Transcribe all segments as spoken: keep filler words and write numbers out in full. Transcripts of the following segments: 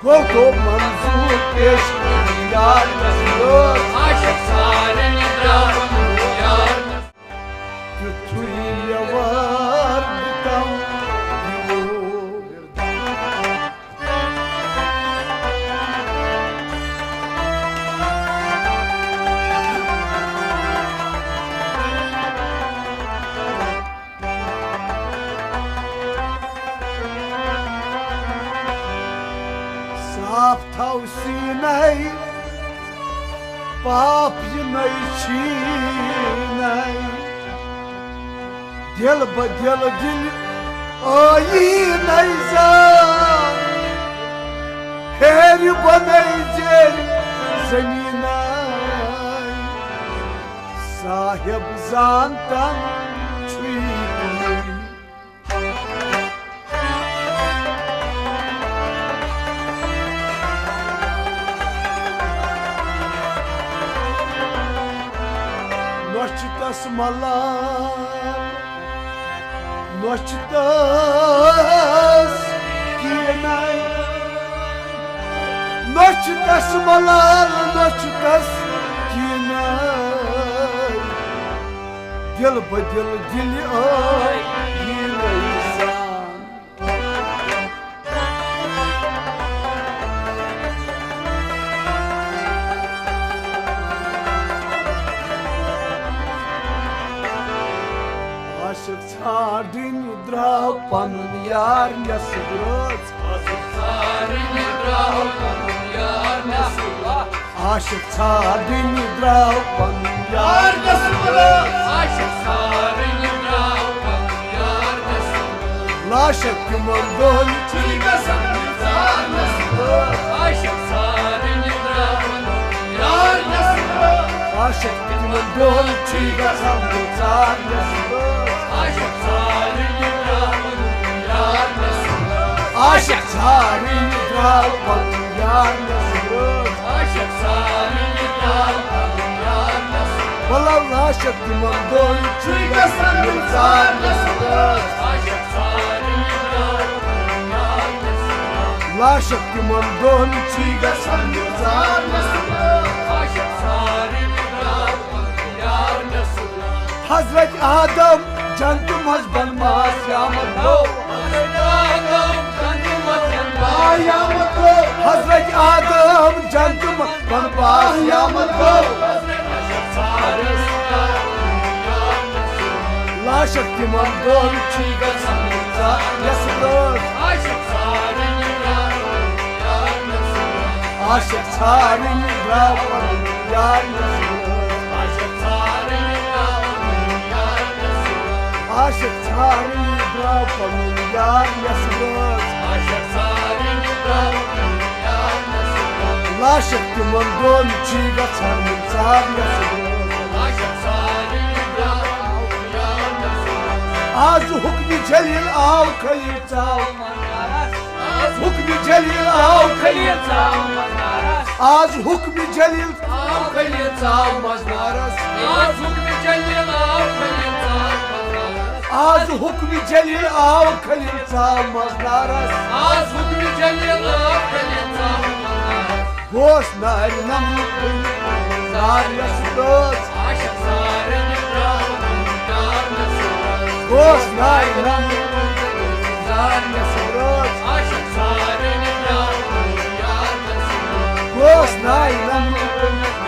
گوٚو گوٚو منظور پیش یار مےٚ سۭتۍ۔ عاشق سارے درٛاو یار مےٚ سۭتۍ۔ تیُتھُے یَوار دِتم یور۔ صاف تھاو سیٖنَے، پاپ یِنَے چھیٖنَے۔ دِل بہ دِل دِل ٲیی نَے زان، ہیرِ بۄنَے زیرِ زٔمیٖنَے۔ صاحب زانتن چھُے۔ نۄچھِ تس ملال، نۄچھِ تس کیناے۔ نۄچھِ تس ملال، نۄچھِ تس کیناے۔ دِل بہ دِل دِلہِ ٲے یی نَے زان۔ عاشق ژھانٛڈٕنۍ درٛاو پنُن یار نٮ۪صٕب رٲژ۔ عاشق ژھانٛڈٕنۍ درٛاو پنُن یار نٮ۪صٕب رٲژ۔ عاشق ژھانٛڈٕنۍ درٛاو پنُن یار نٮ۪صٕب رٲژ۔ عاشق ژھانٛڈٕنۍ درٛاو پنُن یار نٮ۪صٕب رٲژ۔ لاشک تِمن دۄہن چھُے گژھان گُلزار نٮ۪صٕب رٲژ۔ عاشق ژھانٛڈٕنۍ درٛاو پنُن یار نٮ۪صٕب رٲژ۔ عاشق تِمن دۄہن چھُے گژھان گُلزار نٮ۪صٕب رٲژ۔ عاشق ژھانٛڈٕنۍ درٛاو پنُن یار نٮ۪صٕب رٲژ۔ عاشق ژھانٛڈٕنۍ درٛاو پنُن یار نٮ۪صٕب رٲژ۔ عاشق ژھانٛڈٕنۍ درٛاو پنُن یار نٮ۪صٕب رٲژ۔ بلو لاشک تِمن دۄہن چھُے گژھان گُلزار نٮ۪صٕب رٲژ۔ عاشق ژھانٛڈٕنۍ درٛاو پنُن یار نٮ۪صٕب رٲژ۔ لاشک تِمن دۄہن چھُے گژھان گُلزار نٮ۪صٕب رٲژ۔ عاشق ژھانٛڈٕنۍ درٛاو پنُن یار نٮ۪صٕب رٲژ۔ حضرت آدم جنتہٕ منٛز بنماس یامت گوٚو۔ حضرت آدم جنتہٕ منٛز بنماس یامت گوٚو۔ لاشک تِمن دۄن چھُے گژھان گُلزار نٮ۪صٕب رٲژ۔ عاشق ژھانٛڈٕنۍ درٛاو پنُن یار نٮ۪صٕب رٲژ۔ عاشق ژھانٛڈٕنۍ درٛاو پنُن یار نٮ۪صٕب رٲژ۔ لاشک تِمن دۄن چھُے گژھان گُلزار نٮ۪صٕب رٲژ۔ آز حُکمِ جلیل آو خلیل ژاو۔ حُکمِ جلیل آو خلیل ژاو۔ آز حُکمِ جلیل آو خلیل ژاو مزنارس۔ آز حُکمِ جلیل آو خلیل ژاو مزنارس۔ آز حُکمِ جلیل آو خلیل ژاو مزنارس۔ آز حُکمِ جلیل آو خلیل ژاو مزنارس۔ گوس نارِ نمرُد بٔنِتھ زار نٮ۪صٕب رٲژ۔ عاشق ژھانٛڈٕنۍ درٛاو پنُن یار نٮ۪صٕب رٲژ۔ گوس نارِ نمرُد بٔنِتھ زار نٮ۪صٕب رٲژ۔ عاشق ژھانٛڈٕنۍ درٛاو پنُن یار نٮ۪صٕب رٲژ۔ گوس نارِ نمرُد بٔنِتھ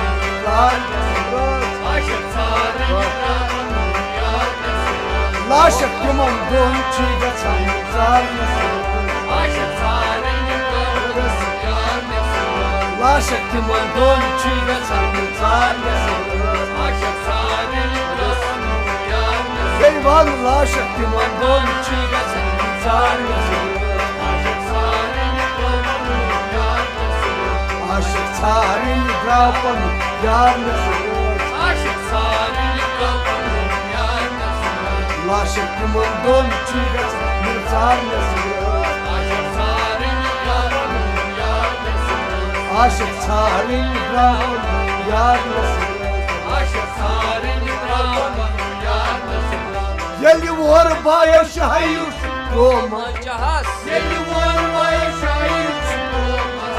زار نٮ۪صٕب رٲژ۔ عاشق ژھانٛڈٕنۍ درٛاو پنُن یار نٮ۪صٕب رٲژ۔ لاشک تِمن دۄن چھُے گژھان گُلزار نٮ۪صٕب رٲژ۔ عاشق ژھانٛڈٕنۍ درٛاو پنُن یار نٮ۪صٕب رٲژ۔ لاشک تِمن دۄن چھُے گژھان گُلزار نٮ۪صٕب رٲژ۔ عاشق ژھانٛڈٕنۍ درٛاو پنُن یار نٮ۪صٕب رٲژ۔ بیٚیہِ وَن لاشک تِمن دۄن چھُے گژھان گُلزار نٮ۪صٕب رٲژ۔ عاشق ژھانٛڈٕنۍ درٛاو پنُن یار نٮ۪صٕب رٲژ۔ عاشق ژھانٛڈٕنۍ درٛاو پنُن یار نٮ۪صٕب رٲژ۔ عاشق ژھانٛڈٕنۍ درٛاو پنُن یار نٮ۪صٕب رٲژ۔ لاشک تِمن دۄن چھُے گژھان گُلزار نٮ۪صٕب رٲژ۔ عاشق ژھانٛڈٕنۍ درٛاو پنُن یار نٮ۪صٕب رٲژ۔ عاشق ژھانٛڈٕنۍ درٛاو پنُن یار نٮ۪صٕب رٲژ۔ عاشق ژھانٛڈٕنۍ درٛاو پنُن یار نٮ۪صٕب رٲژ۔ ییٚلہِ وۄر بایو شاہی یوٗسف قومس۔ ییٚلہِ وۄر بایو شاہی یوٗسف قومس۔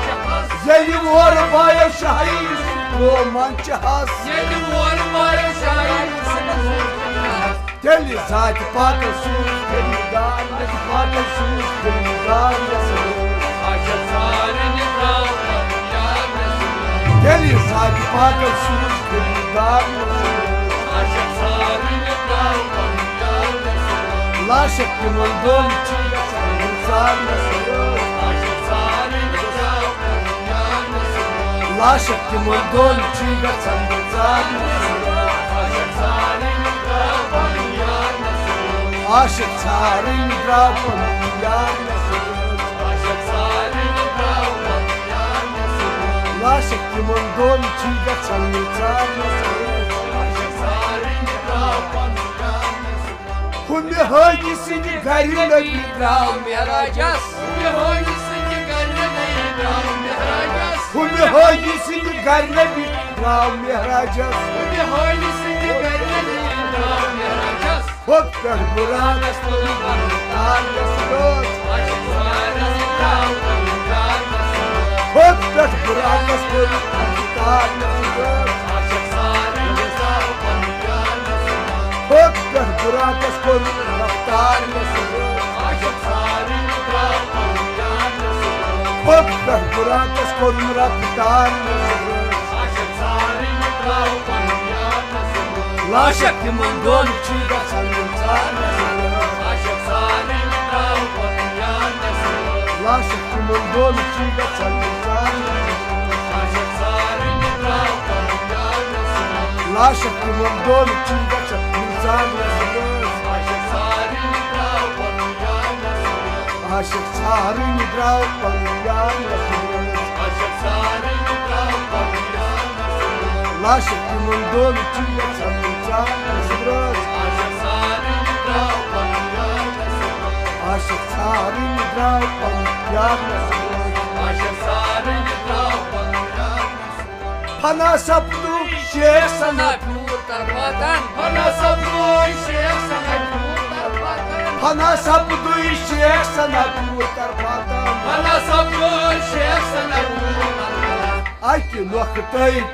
ییٚلہِ وورٕ بایو شاہی سُہ قومن چھِ ہس۔ ییٚلہِ وورٕ بایو شاہی سُہ قومن چھِ ہس۔ تیٚلہِ ذاتِ پاکس سوٗز خریٖدار، ذاتِ پاکس سوٗز خریٖدار مےٚ سۭتۍ۔ عاشق سارنٕے درٛاو پنُن یار مےٚ سۭتۍ۔ تیٚلہِ ذاتِ پاکس سوٗز خریٖدار مےٚ سۭتۍ۔ عاشق سارنٕے درٛاو پنُن یار مےٚ سۭتۍ۔ لاشک تِمن دۄن چھِ گژھان گُلزار مےٚ سۭتۍ۔ عاشق سارنٕے درٛاو پنُن یار مےٚ سۭتۍ۔ لاشک تِمن دۄن چھِ گژھان گُلزار مےٚ سۭتۍ۔ عاشق سارنٕے درٛاو پنُن یار مےٚ سۭتۍ۔ عاشق سارنٕے درٛاو پنُن یار مےٚ سۭتۍ۔ عاشق سارنٕے درٛاو پنُن یار مےٚ سۭتۍ۔ لاشک تِمن دۄن چھِ گژھان گُلزار مےٚ سۭتۍ۔ عاشق سارنٕے درٛاو پنُن یار مےٚ سۭتۍ۔ ہُمہِ حٲجی سٕنٛدِ گرِ نبی درٛاو معراجس۔ ہُمہِ حٲجی سٕنٛدِ گرِ نبی درٛاو معراجس۔ ہُمہِ حٲجی سٕنٛدِ گرِ نبی درٛاو معراجس۔ ہُمہِ حٲجی سٕنٛدِ گرِ نبی درٛاو معراجس۔ کھوٚت پٮ۪ٹھ براقس کوٚرُن رفتار مےٚ سۭتۍ۔ عاشق سارنٕے درٛاو پنُن یار مےٚ سۭتۍ۔ کھوٚت پٮ۪ٹھ براقس کوٚرُن رفتار مےٚ سۭتۍ۔ عاشق سارنٕے درٛاو پنُن یار مےٚ سۭتۍ۔ کھوٚت پٮ۪ٹھ براقس کوٚرُن رفتار مےٚ سۭتۍ۔ عاشق سارنٕے درٛاو پنُن یار مےٚ سۭتۍ۔ کھوٚت پٮ۪ٹھ براقس کوٚرُن رفتار مےٚ سۭتۍ۔ عاشق سارنٕے درٛاو پنُن یار مےٚ سۭتۍ۔ لاشک تِمن دۄن چھِ گژھان گُلزار مےٚ سۭتۍ۔ عاشق سارنٕے درٛاو پنُن یار مےٚ سۭتۍ۔ لاشک تِمن دۄن چھِ گژھان گُلزار مےٚ سۭتۍ۔ عاشق سارنٕے درٛاو پنُن یار مےٚ سۭتۍ۔ لاشک تِمن دۄن چھِ گژھان گُلزار مےٚ سۭتۍ۔ عاشق سارنٕے درٛاو پنُن یار مےٚ سۭتۍ۔ عاشق سارنٕے درٛاو پنُن یار مےٚ سۭتۍ۔ عاشق سارنٕے درٛاو پنُن یار مےٚ سۭتۍ۔ لاشک تِمن دۄن چھِ گژھان گُلزار مےٚ سۭتۍ۔ عاشق سارنٕے درٛاو پنُن یار مےٚ سۭتۍ۔ عاشق سارنٕے درٛاو پنُن یار مےٚ سۭتۍ۔ عاشق سارنٕے درٛاو پنُن یار مےٚ سۭتۍ۔ فنا سپدو شیخ ثنا پیوٗر طرفاتن۔ فنا سپدو شیخ ثنا پیوٗر طرفاتن۔ فنا سپدو شیخ ثنا پیوٗر طرفاتن۔ فنا سپدو شیخ ثنا پیوٗر طرفاتن۔ اَکہِ نۄختَے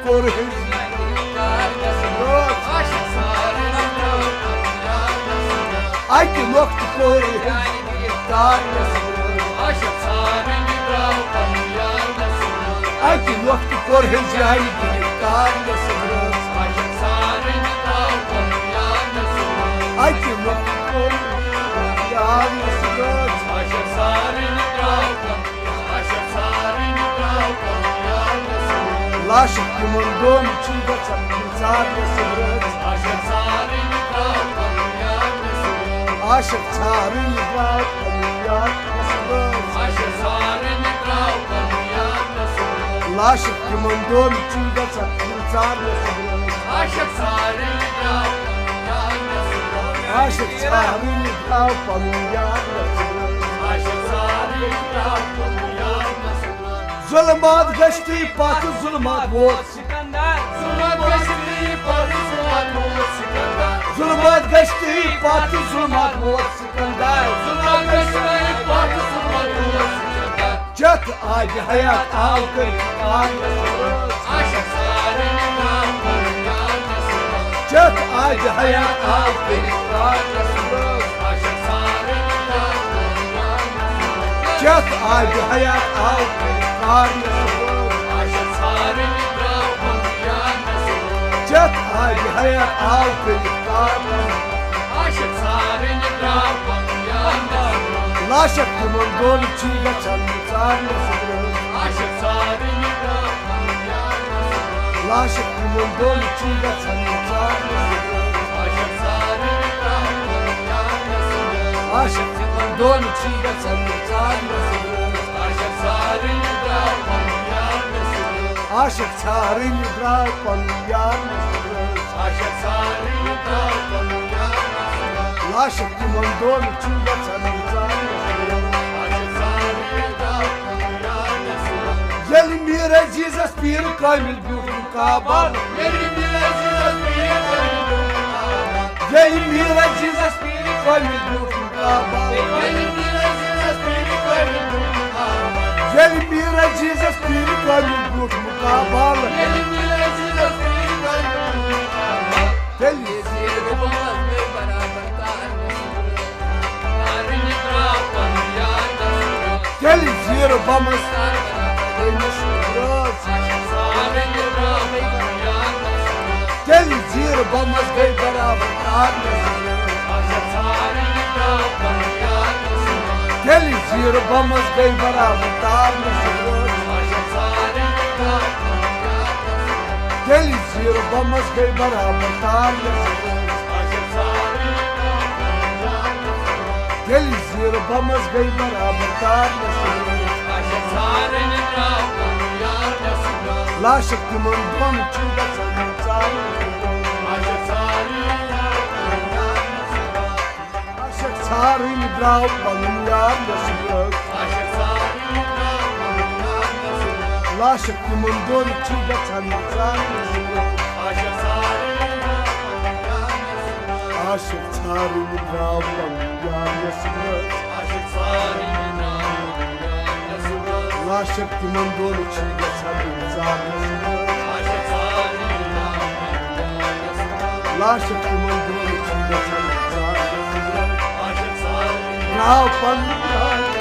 کوٚر ہیٚژ۔ اَکہِ نۄختہٕ کوٚر ہیٚژ۔ اَکہِ نۄختہٕ کوٚر ہیٚژ۔ اَکہِ نۄختہٕ کوٚر یار مےٚ سۭتۍ۔ لاشک تِمن دۄن چھِ گژھان گُلزار مےٚ سۭتۍ۔ عاشق ژھارٕنۍ درٛاو پنُن یار مےٚ سۭتۍ۔ لاشک تِمن دۄن چھِ گژھان گُلزار مےٚ سۭتۍ۔ عاشق ژھارٕنۍ درٛاو پنُن یار مےٚ سۭتۍ۔ ظُلمات گٔژھتٕے پتھ ظُلمات ووت سکندر۔ ظُلمات گٔژھتٕے پتھ ظُلمات ووت سکندر۔ ظُلمات گٔژھتٕے پتھ ظُلمات ووت سکندر۔ ظُلمات گٔژھتٕے پتھ ظُلمات ووت سکندر۔ چتھ آبِ حیات آو کٔرِتھ پار مےٚ سۭتۍ۔ چتھ آبِ حیات آو کٔرِتھ پار مےٚ سۭتۍ۔ چتھ آبِ حیات آو کٔرِتھ پار مےٚ سۭتۍ۔ چتھ آبِ حیات آو کٔرِتھ پار مےٚ سۭتۍ۔ لاشک تِمن دۄن چھِ گژھان گُلزار مےٚ سۭتۍ۔ لاشک تِمن دۄن چھِ گژھان گُلزار مےٚ سۭتۍ۔ عاشق تِمن دۄن چھِ گژھان گُلزار مےٚ سۭتۍ۔ عاشق ژھارٕنۍ درٛاو پنُن یار مےٚ سۭتۍ۔ لاشک تِمن دۄن چھِ گژھان گُلزار مےٚ سۭتۍ۔ ییٚلہِ میٖر عزیزس پیٖر کامل بیوٗٹھ کابل۔ ییٚلہِ میٖر عزیزس پیٖر کامل بیوٗٹھ کابل۔ ییٚلہِ میٖر عزیزس پیٖر کامل بیوٗٹھ کابل۔ ییٚلہِ میٖر عزیزس پیٖر کامل بیوٗٹھ کابل۔ ییٚلہِ میٖر عزیزس پیٖر تَمیُک برٛونٛٹھ مُقابلہٕ۔ تیٚلہِ تیٚلہِ زیٖر بَمَس تیٚلہِ زیٖر بَمَس گٔے برابر تارنَس۔ تیٚلہِ زیٖر بَمَس گٔے برابر تارنَس۔ تیٚلہِ زیٖر بَمَس گٔے برابر تارنَس۔ تیٚلہِ زیٖر بَمَس گٔے برابر تارنَس۔ لاشک تِمن دۄن چھِ گژھان ژارنَس۔ لاشک ژھارٕنۍ درٛاو پنُن یار نٮ۪صٕب۔ لاشک تِمن دۄن چھِ گژھان ژارنَس۔ عاشق ژھارٕنۍ درٛاو پنُن یار نٮ۪صٕب۔ لاشک تِمن دۄن چھِ گژھان ژارنَس۔ لاشک تِمن دۄن چھِ گژھان ژارنَس۔ درٛاو پنُن یار